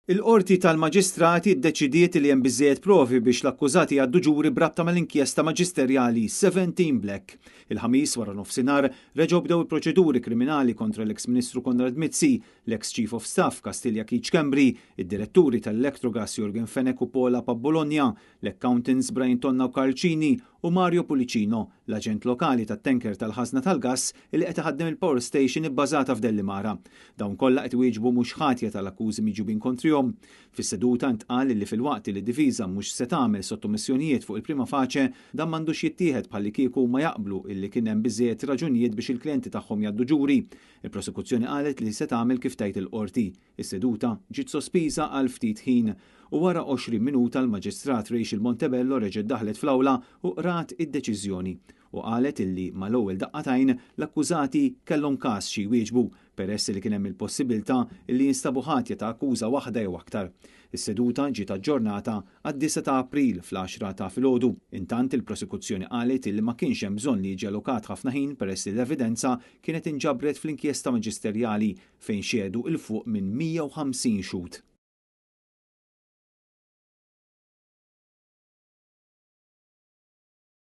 Il-Qorti tal-Maġistrati ddeċidiet li hemm biżżejjed provi biex l-akkużati jgħaddu ġuri b'rabta mal-inkjesta maġisterjali 17 Black. Il-Ħamis wara nofsinhar reġgħu bdew il-proċeduri kriminali kontra l-eks Ministru Konrad Mizzi, l-eks Chief of Staff Kastilja Keith Schembri, id-diretturi tal-Electrogas Yorgen Fenech u Paul Apap Bologna, l-accountants Brian Tonna u Karl Cini u Mario Pullicino, l-aġent lokali tat-tanker tal-ħażna tal-gass li qed iħaddem il-power station ibbażata f'Dellimara. Dawn kollha qed iwieġbu mhux ħatja tal-akkużi miġjubin kontrihom. Fis-seduta ntqal li filwaqt li d-difiża mhux se tagħmel sottomissjonijiet fuq il-prima facie, dan m'għandux jittieħed bħallikieku huma jaqblu illi kien hemm biżżejjed raġunijiet biex il-klijenti tagħhom jgħaddu ġuri. Il-prosekuzzjoni qalet li se tagħmel kif tgħid il-Qorti. Is-seduta ġiet sospiża għal ftit ħin u wara 20 minuta l-Maġistrat Rachel Montebello reġgħet daħlet fl-awla u qrat id-deċiżjoni u qalet illi mal-ewwel daqqa t'għajn l-akkużati kellhom każ xi jwieġbu peress li kien hemm il-possibilità illi jinstabu ħatja ta' akkuża waħda jew aktar. Is-seduta ġiet aġġornata għad-9 ta' April fl-għaxra ta' filgħodu. Intant il-prosekuzzjoni qalet illi ma kienx hemm bżonn li jiġi allokat ħafna ħin peress li l-evidenza kienet inġabret fl-inkjesta maġisterjali fejn xehdu 'l fuq minn 150 xhud.